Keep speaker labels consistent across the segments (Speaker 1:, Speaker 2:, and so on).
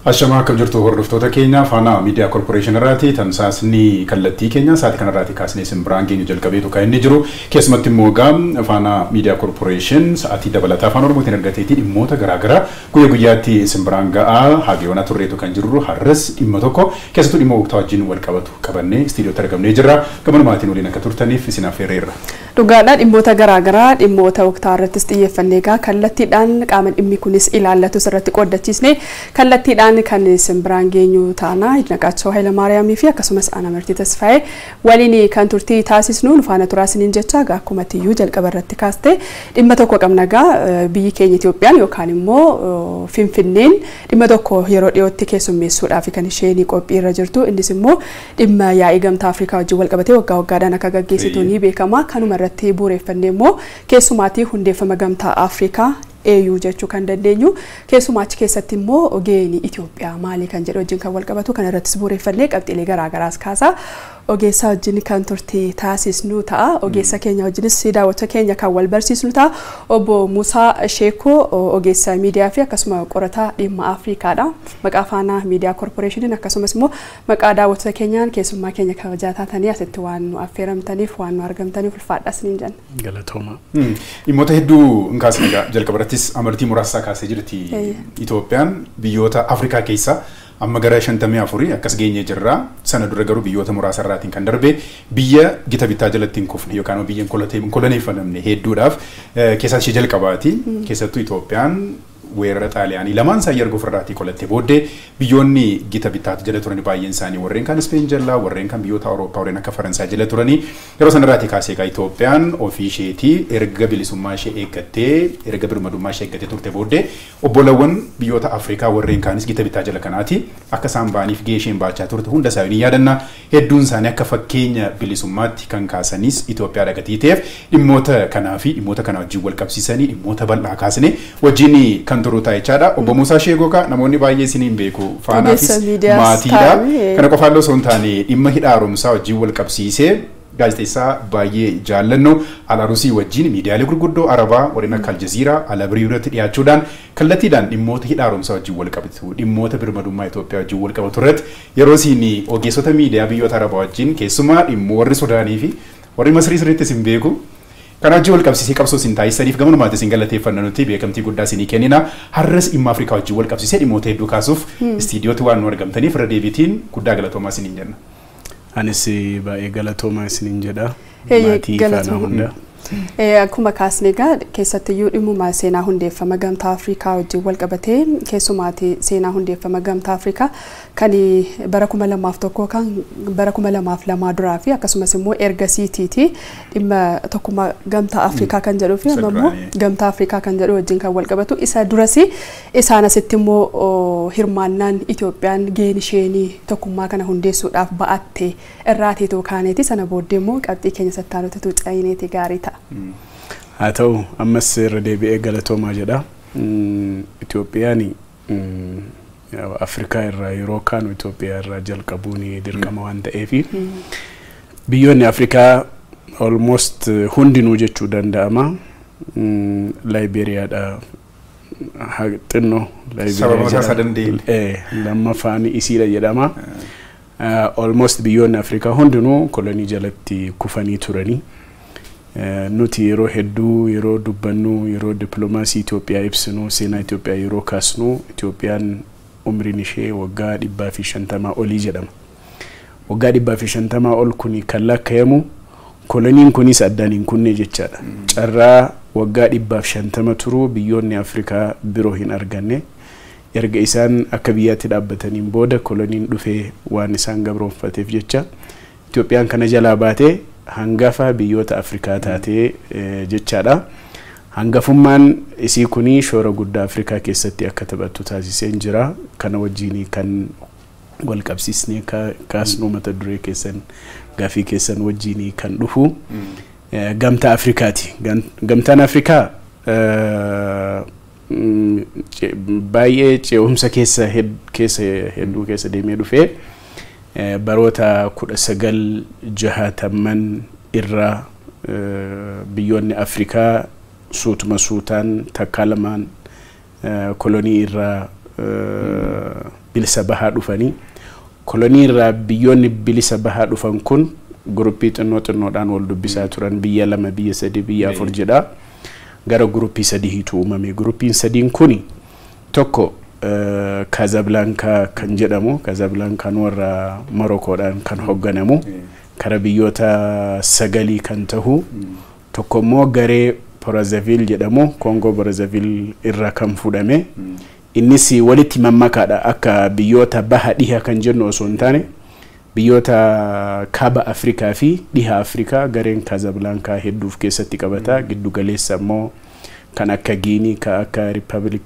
Speaker 1: Ashamaa, akkam jirtu hordoftoota keenya? Faanaa Miidiyaa Koorporeeshin irraati tamsaasni kallattii keenya sa'aatii kanarraati kaasnee isin biraan geenyu jalqabeetu kan inni jiru. Keessumatti immoo egaa Faanaa Miidiyaa Koorporeeshin sa'aatii dabalataa Afaan Oromootiin argateetii dhimmoota garaagaraa guyyaa guyyaatti isin biraan ga'aa hageewwan turreetu kan jirru. Har'as dhimma tokko, keessattuu dhimma waqtaa wajjin wal qabatu qabannee istiidiyootti argamnee jirra. Gamanumaatiin waliin akka turtaniif isin affeerreerra.
Speaker 2: Dhugaadha, dhimmoota garaagaraa, dhimmoota waqtaa irrattis xiyyeeffannee egaa kallattiidhaan qaama dhimmi kunis ilaallatu irratti qooddachiisne kallattiidhaan kan isin biraan geenyu taana. Naqaachoo Hayilamaariyaamii fi akkasumas Ana Martii Tasfaayee waliin kan turtii taasisnu nu faana turaa isiniin jecha. Egaa akkuma tiyyuu jalqaba irratti kaaste, dhimma tokko qabna. Egaa biyyi keenya Itoophiyaan yookaan immoo Finfinneen dhimma tokko yeroo dhiyootti keessummeessuudhaaf kan isheen qophii irra jirtu. Innis immoo dhimma yaa'ii Gamtaa Afrikaa wajjin wal qabatee waggaa waggaadhaan akka gaggeessitu ni beekama. Kanuma irratti bu'uureffannee immoo keessumaatii hundeeffama Gamtaa Afrikaa, AU jechuu kan dandeenyu, keessumaa achi keessatti immoo gaheen Itoophiyaa maali kan jedhu wajjin kan wal qabatu kan irrattis bu'uureffannee qabxiilee garaagaraas kaasaa ogeessa wajjin kan turte taasisnu ta'a. Ogeessa keenya wajjinis daawwattoota keenya kan wal barsiisnu ta'a. Obbo Musaa Sheekoo ogeessa miidiyaa fi akkasuma qorataa dhimma Afrikaadha. Maqaa Faanaa Miidiyaa Koorporeeshiniin akkasumas immoo maqaa daawwattoota keenyaan keessummaa keenya kabajaa taatanii asitti waan nu affeeramtaniif, waan nu argamtaniif ulfaadhaas niin jenna.
Speaker 3: Galatooma.
Speaker 1: Dhimmoota hedduu hin kaasne. Egaa jalqaba irrattis amartii muraasa kaasee jirti. Itoophiyaan biyyoota Afrikaa keessaa amma gara 54 akkas geenyee jirra. Sana dura garuu biyyoota muraasa irraatiin kan darbe biyya gita bittaa jalatti hin kufne yookaan biyya hin koloneeffamne hedduudhaaf keessaa ishee jalqabaati. Keessattuu Itoophiyaan weerara Xaaliyaanii lamaan isaa erga ofirraatii qolattee booddee biyyoonni gita bittaatu jala turan baay'een isaanii warreen kan Ispeen jalaa, warreen kan biyyoota Awurooppaa warreen akka Faransaay jala turanii, yeroo sanarraatii kaasee egaa Itoophiyaan ofii isheetii erga bilisummaa ishee eeggattee, erga birmadummaa ishee eeggattee turte booddee obbolawwan biyyoota Afrikaa warreen kaanis gita bittaa jala kanaati akka isaan ba'aniif gahee isheen baachaa turte hunda isaanii ni yaadanna. Hedduun isaanii akka fakkeenya bilisummaatti kan kaasanis Itoophiyaa dhagatii ta'eef dhimmoota kanaa fi dhimmoota kana wajjin wal qabsiisanii dhimmoota bal'aa kaasne wajjin kan turu ta'a jechaadha. Obbo Musaa Sheegokaa namoonni baay'ee isiniin beeku. Faanaafis maatiidha. Kana qofaan osoo hin taane dhimma hidha haaromsaa wajjin wal qabsiisee gaazexeessaa baay'ee jaallannu Alaarusii wajjin miidiyaalee gurguddoo Arabaa warreen akka Aljaziiraa, Alabirii irratti dhiyaachuudhaan kallattiidhaan dhimmoota hidha haaromsaa wajjin wal qabatu, dhimmoota birmadummaa Itoophiyaa wajjin wal qabatu irratti yeroo isin ogeessota miidiyaa biyyoota Arabaa wajjin, keessumaa dhimmo warri Sudaanii fi warri Masrii sirriitti isin beeku. Kana wajjin wal qabsiisee qabsoo isin taasisaniif gamanumaatti isin galateeffanna, nuti beekamtii guddaa isinii kennina. Har'as dhimma Afrikaa wajjin wal qabsiisee dhimmoota hedduu kaasuuf istiidiyootti waan nu argamtaniif irra deebiitiin guddaa galatoomaa isiniin jenna.
Speaker 3: Anis baay'ee galatoomaa isiniin jedha. Maatii Faanaa hunda.
Speaker 2: Akkuma kaasne egaa keessattiyyuu dhimmuma seenaa hundeeffama Gamtaa Afrikaa wajjin wal qabatee, keessumaati seenaa hundeeffama Gamtaa Afrikaa kan bara 2001, kan bara 2002 duraa fi akkasumas immoo ergasiitiiti dhimma tokkummaa Gamtaa Afrikaa kan jedhuu fi amma immoo Gamtaa Afrikaa kan jedhu wajjin kan wal qabatu, isa duras isaan asitti immoo hirmaannaan Itoophiyaan gaheen isheenii tokkummaa kana hundeessuudhaaf ba'atte irraateetoo kaaneeti, sana booddee immoo qabxii keenya sattaanotatu cayineeti gaarii ta'a.
Speaker 3: Haa ta'u, ammas irra deebi'ee galatoomaa jedha. Itoophiyaan Afrikaa irraa yeroo kaanu Itoophiyaa irraa jalqabuun dirqama waan ta'eef, biyyoonni Afrikaa almost hundinuu jechuu danda'ama. Laayiberiyaadha xinnoo.
Speaker 1: Sababa mataa danda'e.
Speaker 3: Lammaffaan isiidha jedhama. Almost biyyoonni Afrikaa hundinuu kolonii jalatti kufanii turanii. Nuti yeroo hedduu yeroo dubbannu, yeroo dippiloomaasii Itoophiyaa ibsinu, seenaa Itoophiyaa yeroo kaasnu, Itoophiyaan umriin ishee waggaa 150 olii jedhama. Waggaa 150 ol kuni kan lakkaa'amu koloniin kunis addaan hin kunne jechaadha. Carraa waggaa 150 turuu biyyoonni Afrikaa biroo hin arganne. Erga isaan akka biyyaatti dhaabbataniin booda koloniin dhufee waan isaan gabroonfateef jecha Itoophiyaan kana jalaa baatee hangafa biyyoota Afrikaa taatee jechaadha. Hangafummaan isii kuni shoora guddaa Afrikaa keessatti akka taphattu taasisee jira. Kana wajjin kan wal qabsiisnee kaasnu mata duree keessan, gaafii keessan wajjin kan dhufu Gamtaa Afrikaati. Gamtaan Afrikaa baay'ee ce'umsa keessa keessa hedduu keessa deemee dhufee baroota 1960n irraa biyyoonni Afrikaa suutuma suutaan takkaa lamaan kolonii irraa bilisa bahaa dhufanii kolonii irraa biyyoonni bilisa bahaa dhufan kun guruppii xinnoo xinnoodhaan wal dubbisaa turan biyya 2 biyya 3 biyya 4 jedha gara guruppii 3 uumame. Guruppiin sadiin kuni tokko Casablanca kan jedhamu, Casablancan warra Moroccoodhaan kan hoogganamu kara biyyoota 9 kan tahu, tokko immoo garee Brazzaville jedhamu Congo Brazzaville irraa kan fudhame. Innis walitti mammakaadha akka biyyoota baha dhiha kan jennu osoo hin taane biyyoota kaaba Afrikaa fi dhiha Afrikaa gareen Casablanca hedduuf keessatti qabata. Giddu galeessa immoo kan akka Guinea, kan akka Republic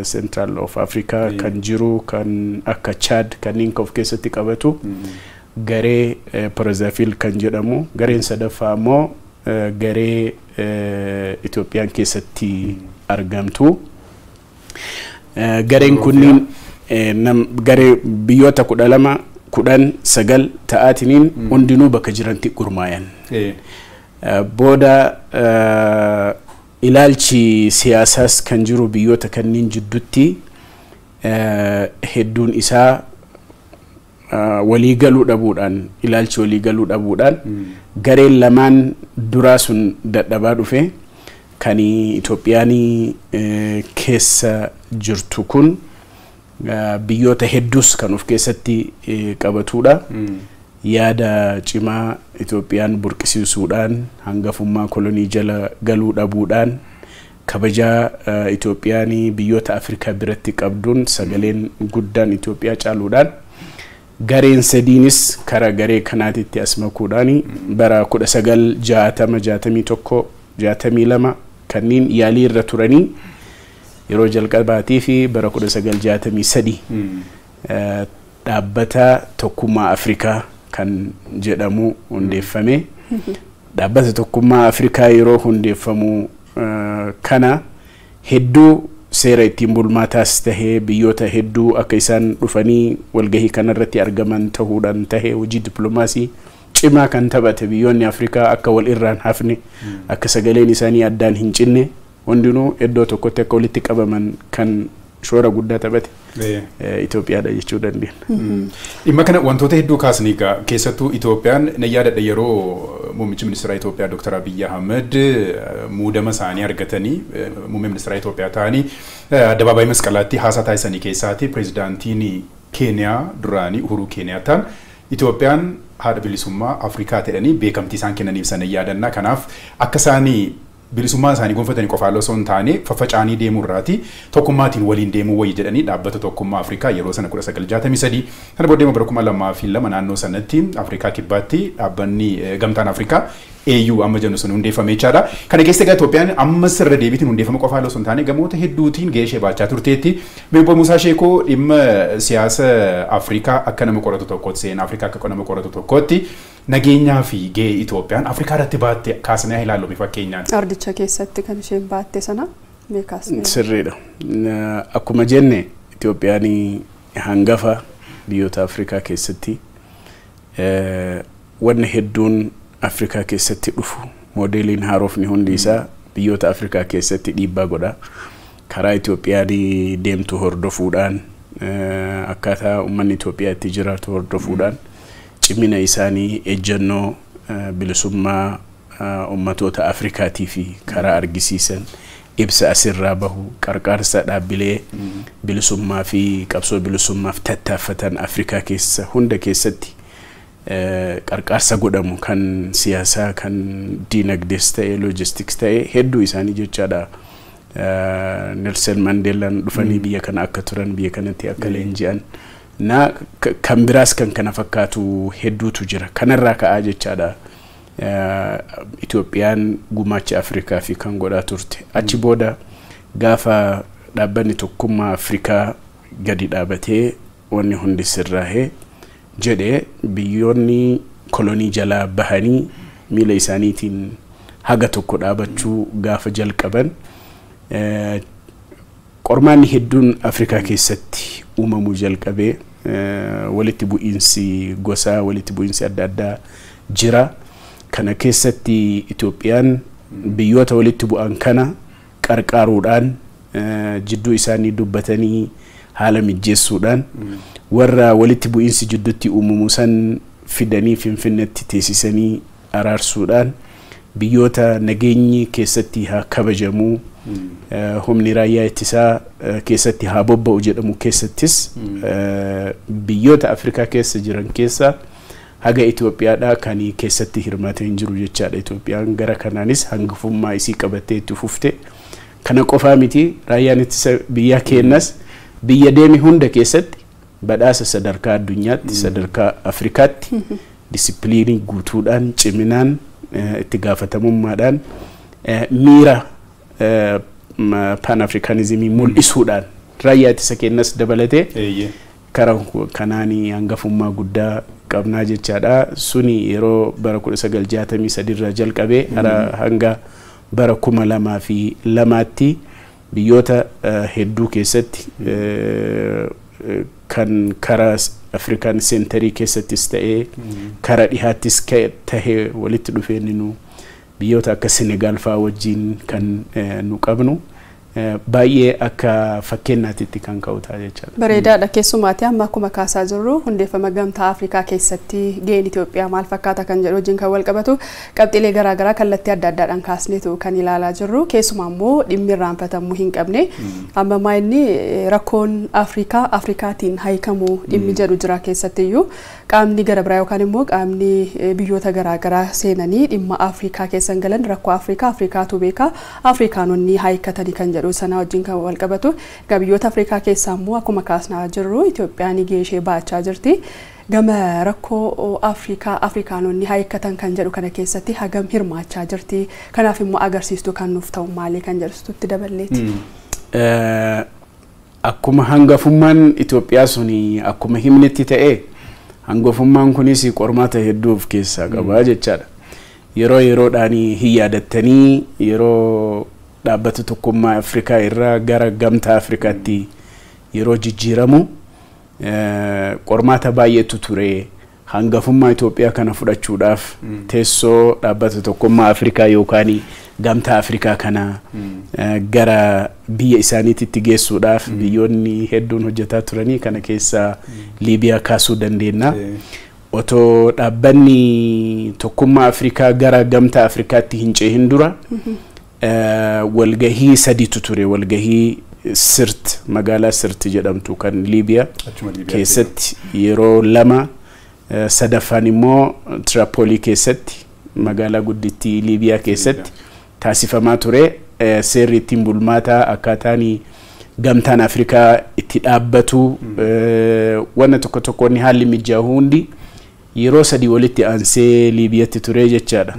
Speaker 3: Central of Africa kan jiru, kan akka Chad kanneen of keessatti qabatu garee Brazzaville kan jedhamu. Gareen sadaffaa immoo garee Itoophiyaan keessatti argamtu. Gareen kunniin garee biyyoota 12 10 9 ta'aatiniin hundinuu bakka jirantti gurmaayan. Booda ilaalchi siyaasaas kan jiru biyyoota kanneen jidduutti hedduun isaa walii galuu dhabuudhaan, ilaalchi walii galuu dhabuudhaan gareen lamaan duraa sun dadhabaa dhufe. Kan Itoophiyaan keessa jirtu kun biyyoota hedduus kan of keessatti qabatudha. Yaada cimaa Itoophiyaan burqisiisuudhaan hangafummaa kolonii jala galuu dhabuudhaan kabajaa Itoophiyaan biyyoota Afrikaa biratti qabduun sagaleen guddaan Itoophiyaa caaluudhaan gareen sadiinis kara garee kanaatitti as makuudhaan bara 1960 61 62 kanneen yaalii irra turanii yeroo jalqabaatii fi bara 1963 dhaabbata tokkummaa Afrikaa kan jedhamu hundeeffame. Dhaabbata tokkummaa Afrikaa yeroo hundeeffamu kana hedduu seera ittiin bulmaataas tahee biyyoota hedduu akka isaan dhufanii walgahii kanarratti argaman tahuudhaan tahee hojii dippiloomaasii cimaa kan taphate biyyoonni Afrikaa akka wal irraan hafne, akka sagaleen isaanii addaan hin cinne, hundinuu iddoo tokkotti akka walitti qabaman kan shoora guddaa taphate Itoophiyaadha jechuu dandeenya.
Speaker 1: Dhimma kana wantoota hedduu kaasanii egaa keessattuu Itoophiyaan na yaadadha yeroo muummichi ministeera Itoophiyaa Dr. Abiyyi Ahmed muudama isaanii argatanii muummee ministeera Itoophiyaa ta'anii addabaabaayii masqalaatti haasaa taasisanii keessaati pireezidaantiin Keeniyaa duraanii Uhuru Keeniyaataan Itoophiyaan haadha bilisummaa Afrikaa jedhanii beekamtii isaan kennaniif sana yaadannaa. Kanaaf akka isaanii bilisummaa isaanii gonfatanii qofaa osoo hin taane faffaca'anii deemuu irraati tokkummaatiin waliin deemuu wayii jedhanii dhaabbata tokkummaa Afrikaa yeroo sana 1963 sana booddee bara 2002 naannoo sanatti Afrikaa kibbaatti dhaabbanni gamtaan Afrikaa AU amma jennu sun hundeeffame jechaadha. Kana keessa egaa Itoophiyaan amma sirra deebiitiin hundeeffama qofaa osoo hin taane gamoota hedduutiin gahee ishee baachaa turteetti. Obbo Musaa Sheekoo dhimma siyaasa Afrikaa akka nama qoratu tokkootti, seenaa Afrikaa akka nama qoratu tokkootti nageenyaa fi gahee Itoophiyaan Afrikaa irratti baatte kaasnee ilaallu bifa fakkeenyaan.
Speaker 2: Ardicha keessatti kan isheen baatte sana meekaasnee.
Speaker 3: Sirriidha. Akkuma jenne Itoophiyaan hangafa biyyoota Afrikaa keessatti wanni hedduun Afrikaa keessatti dhufu moodeeliin haarofni hundi isaa biyyoota Afrikaa keessatti dhiibbaa godha. Karaa Itoophiyaan deemtu hordofuudhaan akkaataa uummanni Itoophiyaa itti jiraatu hordofuudhaan cimina isaanii ejjennoo bilisummaa ummatoota Afrikaatii fi karaa argisiisan ibsa asirraa bahu qarqaarsa dhaabbilee bilisummaa fi qabsoo bilisummaaf tattaaffatan Afrikaa keessa hunda keessatti qarqaarsa godhamu kan siyaasaa kan diinagdees ta'e loojistiks ta'e hedduu isaanii jechaadha. Nelson Mandeelaan dhufanii biyya kana akka turan biyya kanatti akka leenji'an na kan biraas kan kana fakkaatu hedduutu jira. Kanarraa ka'aa jechaadha. Itoophiyaan gumaacha Afrikaa fi kan godhaa turte. Achi booda gaafa dhaabbanni tokkummaa Afrikaa gadi dhaabatee wanni hundi sirraahee jedhee biyyoonni kolonii jalaa bahanii miila isaaniitiin haga tokko dhaabachuu gaafa jalqaban qormaanni hedduun Afrikaa keessatti uumamuu jalqabee walitti bu'iinsi gosaa walitti bu'iinsi adda addaa jira. Kana keessatti Itoophiyaan biyyoota walitti bu'an kana qarqaaruudhaan jidduu isaanii dubbatanii haala mijjeessuudhaan warra walitti bu'iinsi jidduutti uumamu san fidanii Finfinneetti teessisanii araarsuudhaan biyyoota nageenyi keessatti haa kabajamuu, humni raayyaa ittisaa keessatti haa bobba'u jedhamu keessattis biyyoota Afrikaa keessa jiran keessa haga Itoophiyaadhaa kan keessatti hirmaatee hin jiru jechaadha. Itoophiyaan gara kanaanis hangafummaa isii qabattee itti fufte. Kana qofaa miti, raayyaan ittisa biyyaa keenyas biyya deeme hunda keessatti badhaasa sadarkaa addunyaatti, sadarkaa Afrikaatti disipiliinii guutuudhaan, ciminaan, itti gaafatamummaadhaan, miira pan afrikaanizimii mul'isuudhaan raayyaa ittisa keenyas dabalatee karaa kanaanii hangafummaa guddaa qabnaa jechaadha. Suni yeroo bara 1963 irraa jalqabee hanga bara 2002tti biyyoota hedduu keessatti kan karaa Afrikaan seenterii keessattis ta'ee karaa dhihaattis tahee walitti dhufeenyi nu biyyoota akka Senegaal fa'aa wajjin kan nu qabnu baay'ee akka fakkeenyaatti kan ka'u ta'a jechaadha.
Speaker 2: Bareedaadha. Keessumaatti amma akkuma kaasaa jirru hundeeffama Gamtaa Afrikaa keessatti gaheen Itoophiyaa maal fakkaata kan jedhu wajjin kan wal qabatu qabxiilee garaagaraa kallattii adda addaadhaan kaasneetu kan ilaalaa jirru. Keessumaa immoo dhimmi irraanfatamuu hin qabne amma maa inni rakkoon Afrikaa Afrikaatiin hiikamuu dhimmi jedhu jira. Keessattiyyuu qaamni gara biraa yookaan immoo qaamni biyyoota garaagaraa seenanii dhimma Afrikaa keessan galan rakkoo Afrikaa Afrikaatu beeka, Afrikaanonni hiikkatanii kan jedhu sana wajjin kan wal qabatu. Egaa biyyoota Afrikaa keessaa immoo akkuma kaasnaa jirru Itoophiyaan gahee ishee baachaa jirti. Gama rakkoo Afrikaa Afrikaanonni hiikkatan kan jedhu kana keessatti hagam hirmaachaa jirti? Kanaaf immoo agarsiistuu kan nuuf ta'u maali kan jedhutti daballeeti.
Speaker 3: Akkuma hangafummaan Itoophiyaa suni akkuma himnetti ta'e, hangafummaan kunis qormaata hedduu of keessaa qaba jechaadha. Yeroo yeroodhaan hin yaadattanii, yeroo Dhaabbata Tokkummaa Afrikaa irraa gara Gamtaa Afrikaatti yeroo jijjiiramu qormaata baay'eetu ture. Hangafummaa Itoophiyaa kana fudhachuudhaaf teessoo Dhaabbata Tokkummaa Afrikaa yookaan Gamtaa Afrikaa kana gara biyya isaaniitti geessuudhaaf biyyoonni hedduun hojjetaa turanii, kana keessaa Liibiyaa kaasuu dandeenya. Otoo Dhaabbanni Tokkummaa Afrikaa gara Gamtaa Afrikaatti hin cehin dura walgahii sadiitu ture. Walgahii Sirt, magaalaa Sirt jedhamtu kan Liibiyaa keessatti yeroo lama, sadaffaan immoo Tirapoolii keessatti, magaalaa guddittii Liibiyaa keessatti taasifamaa ture. Seerri ittiin bulmaataa, akkaataan Gamtaan Afrikaa itti dhaabbatu, wanna tokko tokko inni haalli mijaa'u hundi yeroo sadii walitti aansee Liibiyaatti ture jechaadha.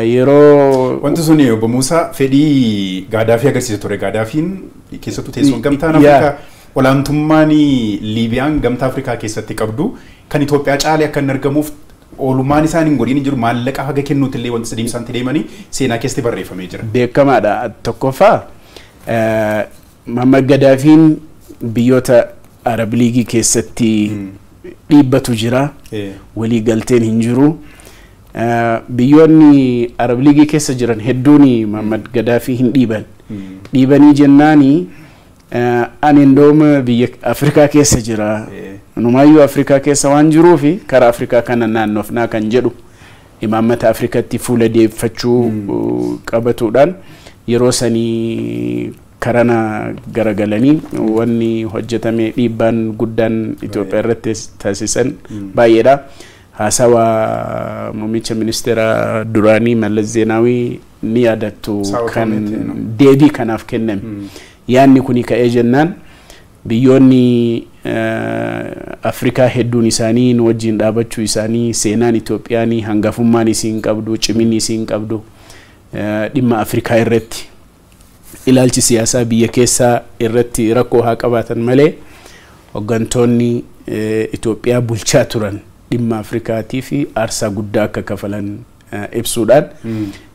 Speaker 3: Yeroo
Speaker 1: Wanti suni, obbo Muusaa, fedhii Gaadaafii agarsiisa ture. Gaadaafiin keessattuu teessoon Gamtaan Afrikaa olaantummaan Liibiyaan Gamtaa Afrikaa keessatti qabdu kan Itoophiyaa caalee akka hin argamuuf oolmaan isaan hin godhin jiru, maallaqa haga kennuutti illee wanti sadii isaan deemanii seenaa keessatti barreeffamee jira.
Speaker 3: Beekamaadha. Tokkoffaa, Muhammad Gadaafiin biyyoota Arab Liigii keessatti dhiibbatu jira. Walii galteen hin jiru. Biyyoonni Arab Liigii keessa jiran hedduun Muhammad Gadaafii hin dhiiban. Dhiibanii jennaani, ani indooma biyya Afrikaa keessa jira. Numaayyuu Afrikaa keessa waan jiruufi karaa Afrikaa kana naannofnaa kan jedhu imaammata Afrikatti fuula deeffachuu qabatuudhaan yeroo sanii karana garagalanii wanni hojjetame dhiibbaan guddaan Itoophiyaa irratti taasisan baay'eedha. Haasawaa muummicha ministeera duraanii Mallas Zeenaawii ni yaadattu, kan deebii kanaaf kenname. Yaanni kuni ka'ee jennaan biyyoonni Afrikaa hedduun isaanii nu wajjin dhaabachuu isaanii, seenaan Itoophiyaan hangafummaan isiin qabdu, ciminni isiin qabdu dhimma Afrikaa irratti, ilaalchi siyaasaa biyya keessaa irratti rakkoo haa qabaatan malee, hooggantoonni Itoophiyaa bulchaa turan dhimma Afrikaatii fi aarsaa guddaa akka kafalan ibsuudhaan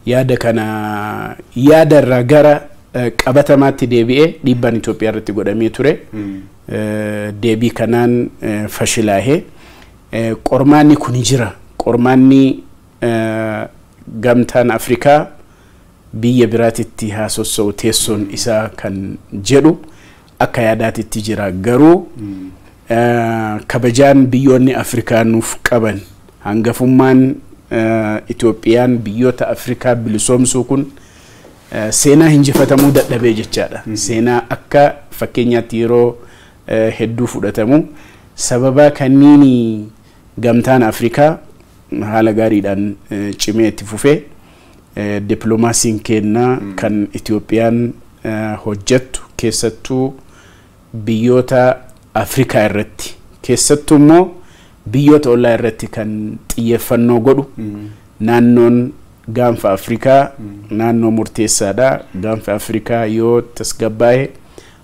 Speaker 3: yaada kana yaada irraa gara qabatamaatti deebi'ee dhiibbaan Itoophiyaa irratti godhamee ture. Deebii kanaan fashilaahee qormaanni kun jira. Qormaanni Gamtaan Afrikaa biyya biraatitti haa sossa'u teessoon isaa kan jedhu Akka yaadaatitti jira. Garuu kabajaan biyyoonni Afrikaa nuuf qaban, hangafummaan Itoophiyaan biyyoota Afrikaa bilisoomsuu kun seenaa hinjifatamuu dadhabee jechaadha. Seenaa akka fakkeenyaatti yeroo hedduu fudhatamu sababa kanniin gamtaan Afrikaa haala gaariidhaan cimee itti fufee, dippiloomaasiin kennaa kan Itoophiyaan hojjettu keessattuu biyyoota Afrikaa irratti, keessattuu immoo biyyoota ollaa irratti kan xiyyeeffannoo godhu, naannoon gaanfa Afrikaa naannoo murteessaadha. Gaanfa Afrikaa yoo tasgabbaa'e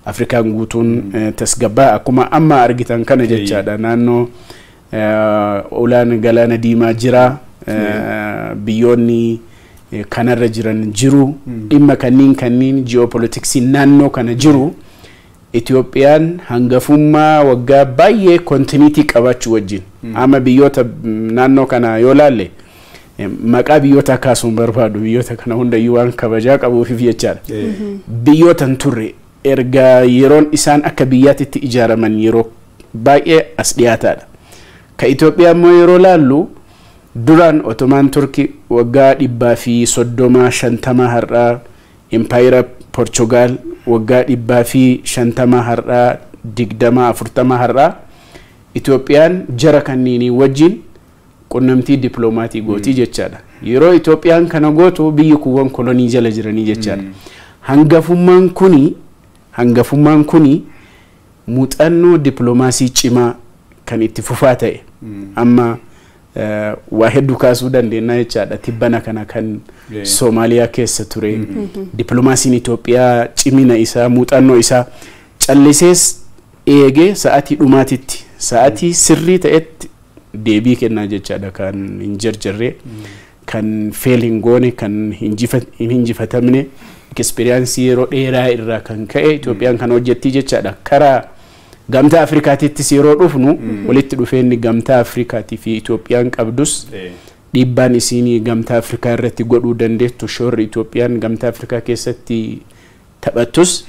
Speaker 3: Afrikaan guutuun tasgabbaa'a, akkuma amma argitan kana jechaadha. Naannoo ulaan galaana diimaa jira, biyyoonni kanarra jiran jiru, dhimma kanniin ji'oopolitiksii naannoo kana jiru. Itoophiyaan hangafummaa waggaa baay'ee continuity qabaachuu wajjin amma biyyoota naannoo kana yoo laalle, maqaa biyyoota kaasuun barbaadu, biyyoota kana hundayyuu waan kabajaa qabuufiif jechaadha. Biyyoota hin turre erga yeroon isaan akka biyyaatitti ijaaraman yeroo baay'ee as dhiyaataadha. Ka Itoophiyaa immoo yeroo laallu, duraan Otomaan Turki waggaa 130 50 har'aa, Impaayira Portugaal waggaa 150 har'aa, 20 40 har'aa, Itoophiyaan jara kanniinii wajjin qunnamtii dippiloomatii gootii jechaadha. Yeroo Itoophiyaan kana gootu biyyi kuuwwan kolonii jala jiranii jechaadha. Hangafummaan kuni muuxannoo dippiloomaasii cimaa kan itti fufaa ta'e amma waa hedduu kaasuu dandeenya jechaadha. Tibbana kana kan Soomaaliyaa keessa ture. Dippiloomaasiin Itoophiyaa cimina isaa, muuxannoo isaa callisees eegee sa'aatii dhumaatitti, sa'aatii sirrii ta'etti deebii kennaa jechaadha, kan hin jarjarree, kan fail hin goone, kan hin injifatamne, experience yeroo dheeraa irraa kan ka'e Itoophiyaan kan hojjettii jechaadha. Karaa gamtaa Afrikaatittis yeroo dhufnu, walitti dhufeenyi gamtaa Afrikaatii fi Itoophiyaan qabdus, dhiibbaan isiin gamtaa Afrikaa irratti godhuu dandeettu, shoorri Itoophiyaan gamtaa Afrikaa keessatti taphattus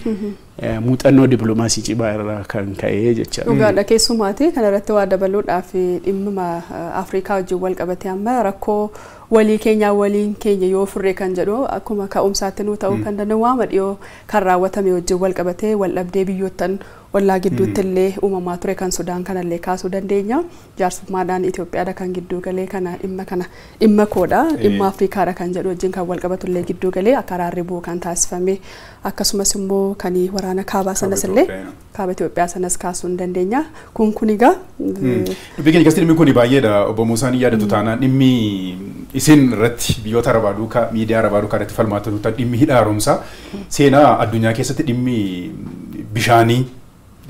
Speaker 3: muuxannoo dippiloomaasii cimaa irraa kan ka'e jechaadha.
Speaker 2: Dhugaadha, keessumaati kanarratti waa dabaluudhaaf, dhimma Afrikaa wajjin wal qabate amma rakkoo walii keenyaa waliin keenya yoo furre kan jedhu akkuma ka'umsaatti nuu ta'uu kan danda'u, waama dhiyoo kan raawwatame wajjin wal qabatee wal dhabdee biyyoottan ollaa gidduutti illee uumamaa ture kan Sudaan kanallee kaasuu dandeenya. Jaarsummaadhaan Itoophiyaadha kan gidduu galee kana, dhimma kana dhimma koodha, dhimma Afrikaadha kan jedhu wajjin kan wal qabatu illee gidduu galee akka araarri bu'u kan taasifame, akkasumas immoo kan waraana kaabaa sanas illee, kaaba Itoophiyaa sanas kaasuu hin dandeenya. Kun egaa.
Speaker 1: Dubbii keenya keessatti dhimmi kun baay'eedha. Obbo Muusaan, yaadatu taanaan, dhimmi isin irratti biyyoota Arabaa duukaa, miidiyaa Arabaa duukaa irratti falmaa turtan, dhimmi hidha haaromsaa, seenaa addunyaa keessatti dhimmi bishaanii,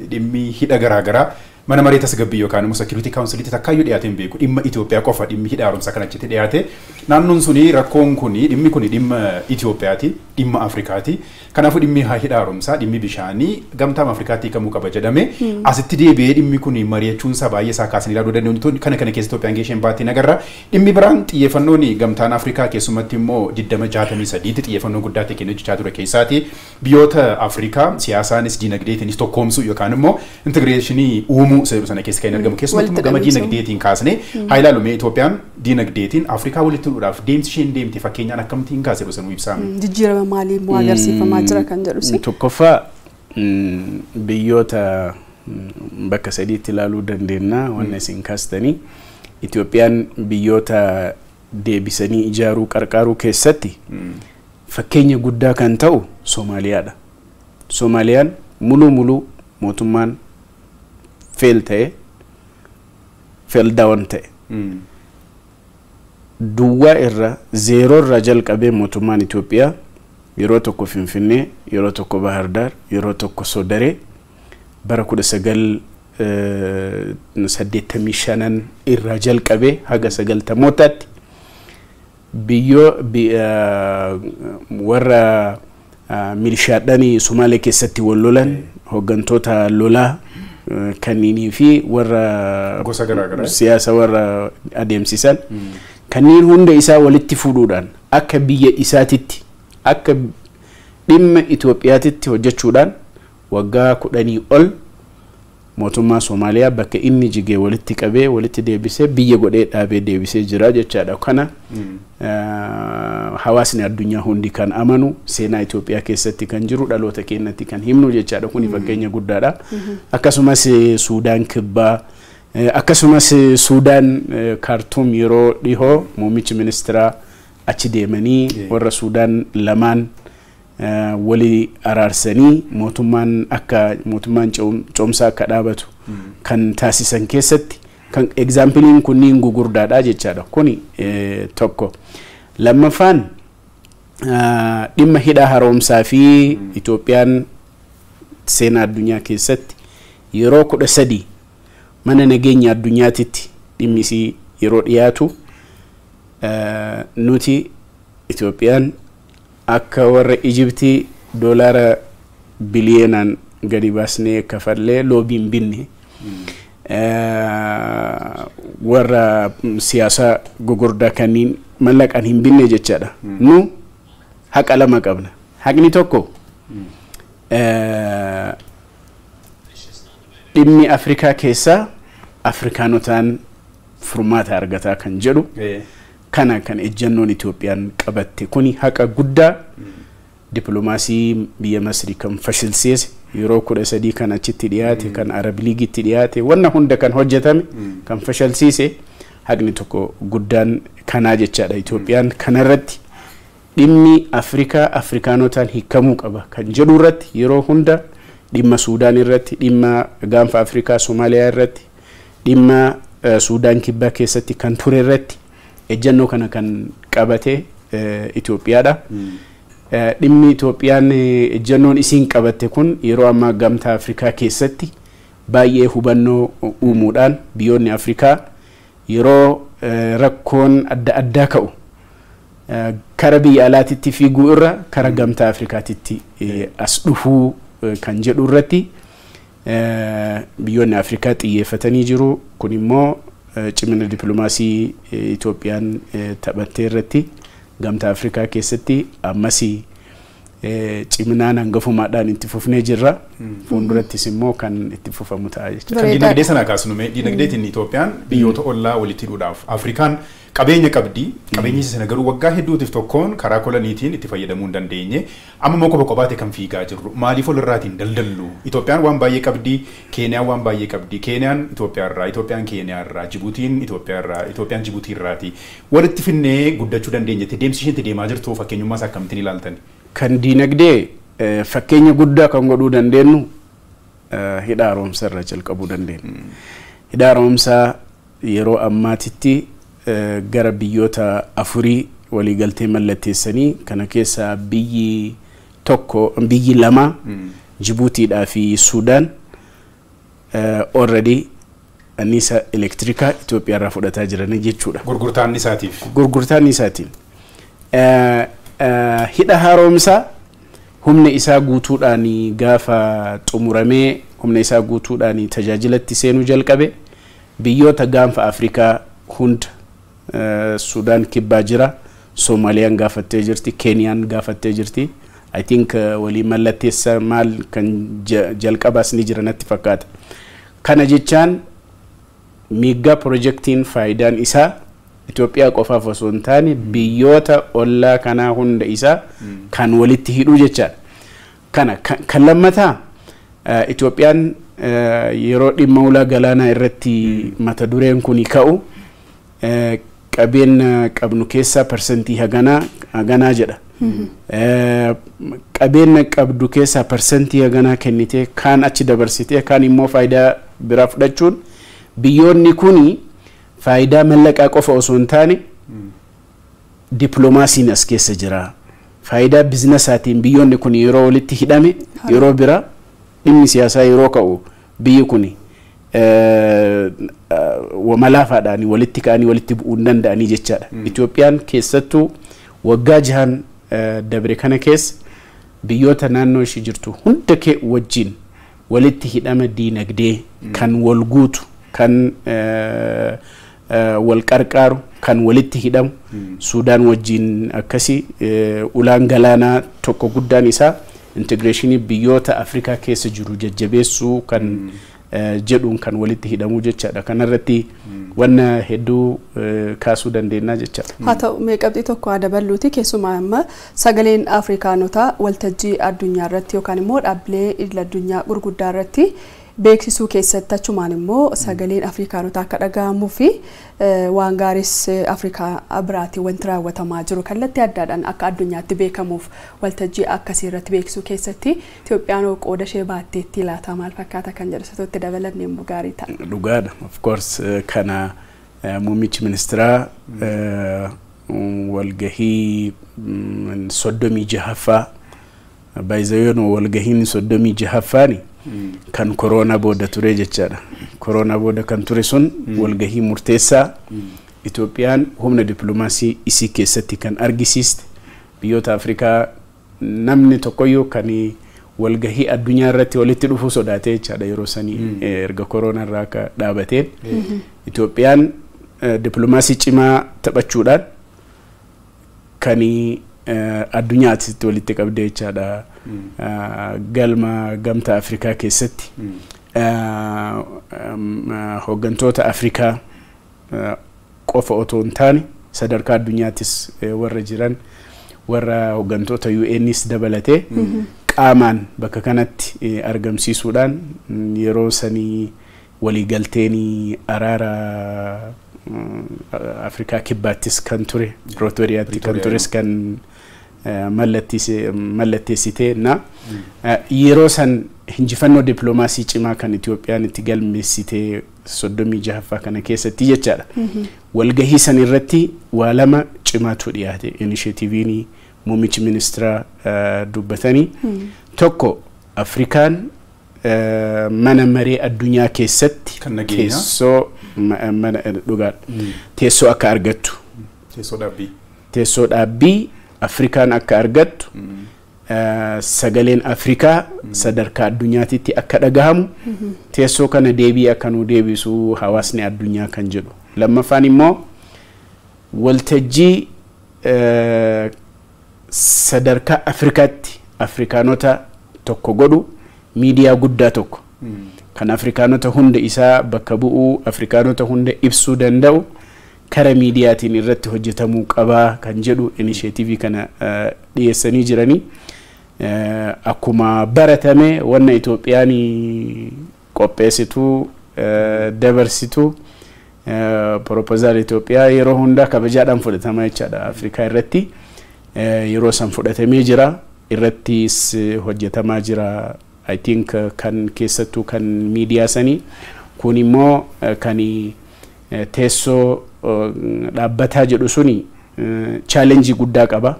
Speaker 1: dhimmi hidha garaagaraa mana maree tasgabbii yookaan immoo Security Councilitti takkaayyuu dhiyaatee hin beeku. Dhimma Itoophiyaa qofa dhimmi hidha haaromsaa kan achitti dhiyaate. Naannoon suni rakkoon kuni, dhimmi kuni dhimma Itoophiyaati, dhimma Afrikaati. Kanaafuu dhimmi hidha haaromsaa, dhimmi bishaanii gamtaa Afrikaatti hiikamuu qaba jedhame asitti deebi'ee dhimmi kuni mari'achuunsaa baay'ee isaa kaasanii ilaaluu danda'u. Kana keessa Itoophiyaan geesheen baatti nagarra. Dhimmi biraan xiyyeeffannoon gamtaan Afrikaa keessumatti immoo 2063 xiyyeeffannoo guddaa ta'e kennuu jechaa ture keessaati biyyoota Afrikaa siyaasaanis diinagdeetiinis tokkoomsuu yookaan immoo integration uumuu seeru sana keessa kan argamu, keessumatti immoo gama diinagdeetiin kaasnee haa ilaalu mee. Itoophiyaan diinagdeetiin Afrikaa walitti hidhuudhaaf deemsi isheen deemte fakkeenyaan akkamittiin kaasee sanuu ibsaame.
Speaker 2: Jijjiirama maalii immoo agarsiifamaa jira kan jedhus.
Speaker 3: Tokkoffaa, biyyoota bakka sadiitti ilaaluu dandeenya wanna isin kaastanii. Itoophiyaan biyyoota deebisanii ijaaruu qarqaaruu keessatti fakkeenya guddaa kan ta'u Soomaaliyaadha. Soomaaliyaan muluu muluu mootummaan fail ta'e, fail down ta'e. Duwwaa irra, zeeroo irraa jalqabee mootummaan Itoophiyaa yeroo tokko Finfinnee, yeroo tokko Bahardaar, yeroo tokko Sodaree, bara 1985 irraa jalqabee haga 90mootaatti biyyoo warra milishaadhaan Sumaalee keessatti wal lolan, hooggantoota lolaa kanniinii fi warra siyaasa warra adeemsisan kanneen hunda isaa walitti fuudhuudhaan akka biyya isaatitti, akka dhimma Itoophiyaatitti hojjechuudhaan Waggaa 10 ol mootummaa Somaaliyaa bakka inni jigee walitti qabee walitti deebisee biyya godhee dhaabee deebisee jira jechaadha. Kana hawaasni addunyaa hundi kan amanu, seenaa Itoophiyaa keessatti kan jiru, dhaloota keenyatti kan himnu jechaadha. Kuni fakkeenya guddaadha. Akkasumas Suudaan Kibbaa, akkasumas Suudaan Kaartuum yeroo dhihoo muummichi ministeeraa achi deemanii warra Suudaan lamaan walii araarsanii mootummaan akka mootummaan ce'umsaa akka dhaabatu kan taasisan keessatti kan exampleiin kunniin gugurdaadha jechaadha. Kuni tokko. Lammaffaan, dhimma hidha haaromsaa fi Itoophiyaan seenaa addunyaa keessatti yeroo 13 mana nageenya addunyaatitti dhimmi isii yeroo dhiyaatu, nuti Itoophiyaan akka warra Ijiptii doolaara biliyeenaan gadi baasnee kafallee lobbyn binne, warra siyaasaa gugurdaa kanneen mallaqaan hin binne jechaadha. Nu haqa lama qabna. Haqni tokko, dhimmi Afrikaa keessaa Afrikaanotaan furmaata argataa kan jedhu, kana kan ejjannoon Itoophiyaan qabatte kuni haqa guddaa dippiloomaasii biyya Masrii kan fashilsiise, yeroo 13 kan achitti dhiyaate, kan Arab Leagueitti dhiyaate, wanna hunda kan hojjetame kan fashalsiise, haqni tokko guddaan kanaa jechaadha. Itoophiyaan kanarratti dhimmi Afrikaa Afrikaanotaan hiikamuu qaba kan jedhu irratti yeroo hunda, dhimma Suudaan irratti, dhimma gaanfa Afrikaa Somaaliyaa irratti, dhimma Suudaan Kibbaa keessatti kan ture irratti ejjannoo kana kan qabate Itoophiyaadha. Dhimmi Itoophiyaan ejjannoon isiin qabatte kun yeroo ammaa gamtaa Afrikaa keessatti baay'ee hubannoo uumuudhaan biyyoonni Afrikaa yeroo rakkoon adda addaa ka'u kara biyya alaatitti fiiguu irra kara gamtaa Afrikaatitti as dhufuu kan jedhu irratti biyyoonni Afrikaa xiyyeeffatanii jiru. Kun immoo cimina dippiloomaasii Itoophiyaan taphattee irratti gamtaa Afrikaa keessatti ammasii ciminaan hangafumaadhaan itti fufnee jirra. Fuuldurattis immoo kan itti fufamu ta'a jechuudha.
Speaker 1: Kan dinagdee sana kaasnu, dinagdeetiin Itoophiyaan biyyoota ollaa walitti hidhuudhaaf, Afrikaan qabeenya qabdi. Qabeenya sana garuu waggaa hedduutiif tokkoon karaa koloniitiin itti fayyadamuu hin dandeenye. Amma immoo kopha kophaatti kan fiigaa jirru. Maaliif walirraatiin daldallu? Itoophiyaan waan baay'ee qabdi. Keeniyaan waan baay'ee qabdi. Keeniyaan Itoophiyaa irraa, Itoophiyaan Keeniyaa irraa, Jibuutiin Itoophiyaa irraa, Itoophiyaan Jibuutii irraati. Walitti finnee guddachuu dandeenyetti deemsi isheen itti deemaa jirtu fakkeenyummaa isaa akkamittiin ilaaltan?
Speaker 3: Kan diinagdee fakkeenya guddaa kan godhuu dandeenyu hidha haaromsaa irraa jalqabuu dandeenya. Hidha haaromsaa yeroo ammaatitti gara biyyoota afurii waliigaltee mallatteessanii, kana keessaa biyyi tokko, biyyi lama, Jibuutiidhaa fi Suudaan, already anniisa elektirikaa Itoophiyaa irraa fudhataa jiran jechuudha.
Speaker 1: Gurgurtaa anniisaatiif.
Speaker 3: Gurgurtaa anniisaatiin. Hidha haaromsaa humna isaa guutuudhaan gaafa xumuramee humna isaa guutuudhaan tajaajilatti seenuu jalqabe, biyyoota gaanfa Afrikaa hunda, Sudaan Kibbaa jira, Soomaaliyaan gaafattee jirti, Keeniyaan gaafattee jirti. I think walii mallatteessa maal kan jalqabaas ni jira natti fakkaata. Kana jechaan mega projectiin faayidaan isaa Itoophiyaa qofaaf osoo hin taane biyyoota ollaa kanaa hunda isaa kan walitti hidhuu jechaadha. Kana kan lammataa, Itoophiyaan yeroo dhimma ulaa galaanaa irratti mata dureen kun ka'u, qabeenya qabnu keessaa parsantii haganaa haganaa jedha. Qabeenya qabdu keessaa parsantii haganaa kennitee, kaan achi dabarsitee, kaan immoo faayidaa biraa fudhachuun, biyyoonni kuni faayidaa mallaqaa qofa osoo hin taane dippiloomaasiin as keessa jira. Faayidaa businessaatiin biyyoonni kun yeroo walitti hidhame, yeroo bira dhimmi siyaasaa yeroo ka'u, biyyi kun malaafaadhaan walitti ka'anii walitti bu'uu hin danda'anii jechaadha. Itoophiyaan keessattuu waggaa 6n dabre kana keessa biyyoota naannoo ishee jirtu hunda kee wajjin walitti hidhama diinagdee kan wal guutu, kan wal qarqaaru, kan walitti hidhamu, Suudaan wajjin akkasii, ulaan galaanaa tokko guddaan isaa Integreeshinii biyyoota Afrikaa keessa jiru jajjabeessuu kan jedhuun kan walitti hidhamuu jechaadha. Kanarratti wanna hedduu kaasuu dandeenya jechaadha.
Speaker 2: Haa ta'u, mee qabxii tokko haa daballuuti. Keessumaa amma sagaleen Afrikaanotaa waltajjii addunyaa irratti yookaan immoo dhaabbilee idil addunyaa gurguddaa irratti beeksisuu keessatti, achumaan immoo sagaleen Afrikaanotaa akka dhaga'amuu fi waan gaariis Afrikaa biraatiin wanti raawwatamaa jiru kallattii addaadhaan akka addunyaatti beekamuuf waltajjii akkasii irratti beeksisuu keessatti Itoophiyaan qooda ishee baatteetti laata, maal fakkaata kan jedhu isatti dabalanne immoo gaarii ta'a.
Speaker 3: Dhugaadha. Of course, kana muummichi ministeeraa walgahii 36ffaa, baay'izayoon walgahiin 36ffaani kan koroonaa booda ture jechaadha. Koroonaa booda kan ture sun walgahii murteessaa Itoophiyaan humna dippiloomaasii isii keessatti kan argisiiste, biyyoota Afrikaa namni tokkoyyuu kan walgahii addunyaa irratti walitti dhufuu sodaatee jechaadha yeroo sanii erga koroonaa irraa akka dhaabateen. Itoophiyaan dippiloomaasii cimaa taphachuudhaan kan addunyaatti walitti qabdee jechaadha. Galma Gamtaa Afrikaa keessatti hooggantoota Afrikaa qofa otoo hin taane sadarkaa addunyaattis warra jiran, warra hooggantoota UNs dabalatee qaamaan bakka kanatti argamsiisuudhaan yeroo sanii waliigalteen araara Afrikaa Kibbaattis kan ture, Pirootoriyaatti kan tures kan mallatteessitee na yeroo san injifannoo dippiloomaasii cimaa kan Itoophiyaan itti galmeessitee 36ffaa kana keessatti jechaadha. Walgahii san irratti waa lama cimaatu dhiyaate, inisheetiiviin muummichi ministeeraa dubbatanii. Tokko, Afrikaan mana maree addunyaa keessatti teessoo mana dhugaadha. Teessoo akka argattu.
Speaker 1: Teessoo dhaabbii.
Speaker 3: Teessoo dhaabbii Afrikaan akka argattu, sagaleen Afrikaa sadarkaa addunyaatitti akka dhagahamu, teessoo kana deebii akka nuu deebisu hawaasni addunyaa kan jedhu. Lammaffaan immoo waltajjii sadarkaa Afrikaatti Afrikaanota tokko godhu, miidiyaa guddaa tokko kan Afrikaanota hunda isaa bakka bu'uu, Afrikaanota hunda ibsuu danda'u kara miidiyaatiin irratti hojjetamuu qabaa kan jedhu inisheetiivii kana dhiyeessanii jiranii. Akkuma baratame wanna Itoophiyaan qopheessitu, dabarsitu, proposal Itoophiyaa yeroo hundaa kabajaadhaan fudhatama jechaadha Afrikaa irratti. Yeroo san fudhatamee jira, irrattis hojjetamaa jira. I think kan keessattuu kan miidiyaa sanii kun immoo kan teessoo dhaabbataa jedhu suni challenge guddaa qaba.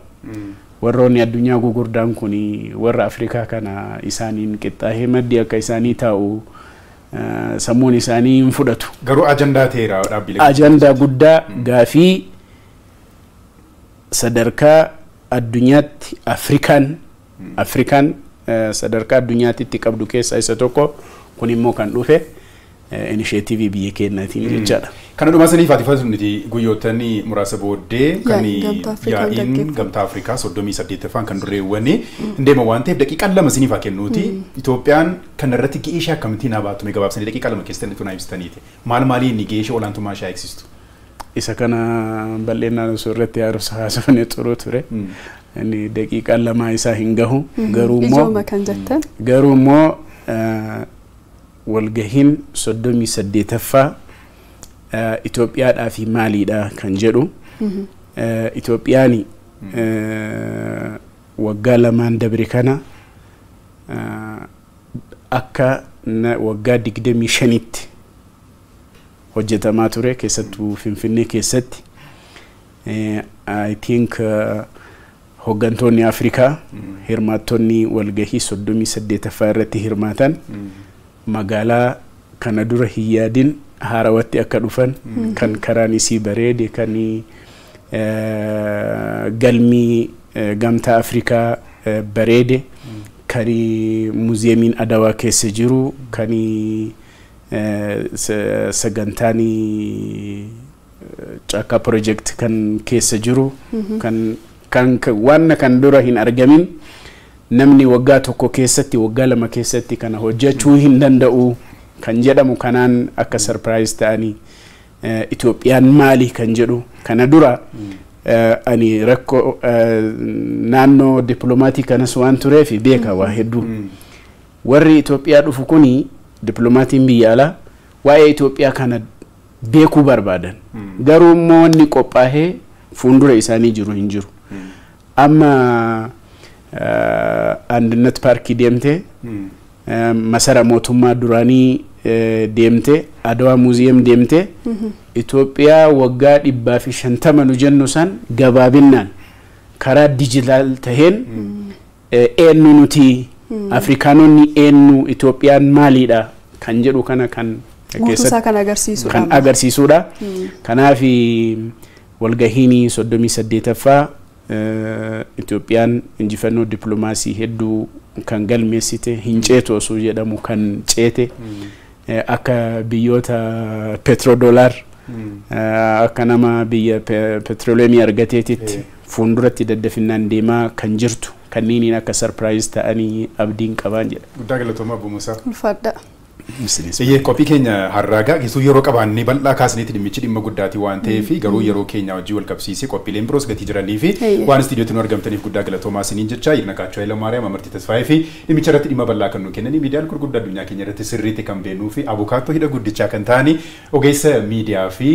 Speaker 3: Warroonni addunyaa gugurdaan kun warra Afrikaa kana isaaniin qixxaahee maddii akka isaanii taa'u sammuun isaanii hin fudhatu.
Speaker 1: Garuu ajandaa ta'eera dhaabbilee.
Speaker 3: Ajandaa guddaa, gaafii sadarkaa addunyaatti Afrikaan sadarkaa addunyaatti itti qabdu keessaa isa tokko. Kun immoo kan dhufe inisheetiivii biyya keenyaatiin jechaadha.
Speaker 1: Kana dhuma saniif ati fatu nuti guyyoottan muraasa booddee kan yaa'iin Gamtaa Afrikaa 38ffaan kan dureewwanii hin deema waan ta'eef daqiiqaa 2 siniif haa kennuuti. Itoophiyaan kana irratti ga'ee ishee akkamittiin haa baattu, mee gabaabsanii daqiiqaa 2 keessatti nuti naa ibsitaniiti. Maal maaliin inni ga'ee ishee olaantummaa ishee eegsistu?
Speaker 3: Isa kana bal'inaan osoo irratti haasofne xuruu ture. Inni daqiiqaa 2 isaa hin gahu. Garuu immoo
Speaker 2: Ijooma kan jettan.
Speaker 3: Garuu immoo walgahiin 38ffaa Itoophiyaadhaa fi maaliidha kan jedhu. Itoophiyaan waggaa 2n dabre kana akka waggaa 25tti hojjetamaa ture, keessattuu Finfinnee keessatti. I think hooggantoonni Afrikaa hirmaattonni walgahii 38ffaa irratti hirmaatan magaalaa kana dura hin yaadin haarawatti akka dhufan, kan karaan isii bareede, kan galmii Gamtaa Afrikaa bareede, kan muuziyeemiin Adawaa keessa jiru, kan sagantaan caakkaa project kan keessa jiru, kan waan kan dura hin argamin. Namni waggaa 1 keessatti, waggaa 2 keessatti kana hojjechuu hin danda'u kan jedhamu kanaan akka surprise ta'anii, Itoophiyaan maali kan jedhu. Kana dura ani rakkoo naannoo dippiloomatii kanas waan tureef beeka waa hedduu. Warri Itoophiyaa dhufu kuni, dippiloomatiin biyya alaa, waa'ee Itoophiyaa kana beekuu barbaadan. Garuu immoo wanni qophaa'ee fuuldura isaanii jiru hin jiru. Amma Andinet Paarkii deemtee, masara mootummaa duraanii deemtee, Adawaa Museum deemtee, Itoophiyaa waggaa 150 nu jennu san gabaabinnaan karaa digital taheen eenyu nuti, Afrikaanonni eenyu, Itoophiyaan maaliidha kan jedhu kana kan
Speaker 2: guutuusaa kan agarsiisudha.
Speaker 3: Kan agarsiisudha. Kanaaf walgahiin 38ffaa Itoophiyaan injifannoo dippiloomaasii hedduu kan galmeessite, hin ceetu osoo jedhamu kan ceete, akka biyyoota petrodollar, akka nama biyya petroleemii argateetitti fuulduratti daddafinnaan deemaa kan jirtu kanneeniin akka surprise ta'anii abdiin qabaan jedha.
Speaker 1: Guddaa galatoomaa, Obbo Musaa.
Speaker 2: Ulfaadha.
Speaker 1: Iyyee, qophii keenya har'aagaa keessuu yeroo qabaannee bal'aa kaasneeti, dhimmichi dhimma guddaati waan ta'eef, garuu yeroo keenya hojii wal qabsiisee qophiileen biroos gatii jiranii fi waan istiidiyootti nu argamtaniif guddaa galatoomaa isiniin jecha. Yirnaqaachoo Hayilamaariyaam, Amartii Tasfaayee fi dhimmicha irratti dhimma bal'aa kan nu kennanii, miidiyaan gurguddaa addunyaa keenya irratti sirriitti kan beeknuu fi abukaattoo hidha guddichaa kan ta'ani, ogeessa miidiyaa fi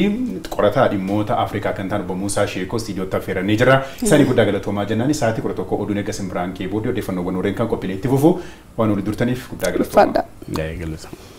Speaker 1: qorataa dhimmoota Afrikaa kan ta'an Obbo Muusaa Sheekoo istiidiyootti affeerannee jira. Isaanii guddaa galatoomaa jennaan, sa'aatii 11 oduun eega simbiraan kee booddee odeeffannoowwan warreen kan qophiilee itti fufu. Waan olii durtaniif guddaa galatoomaa.
Speaker 2: Ulfaadha.
Speaker 3: Galatoomaa.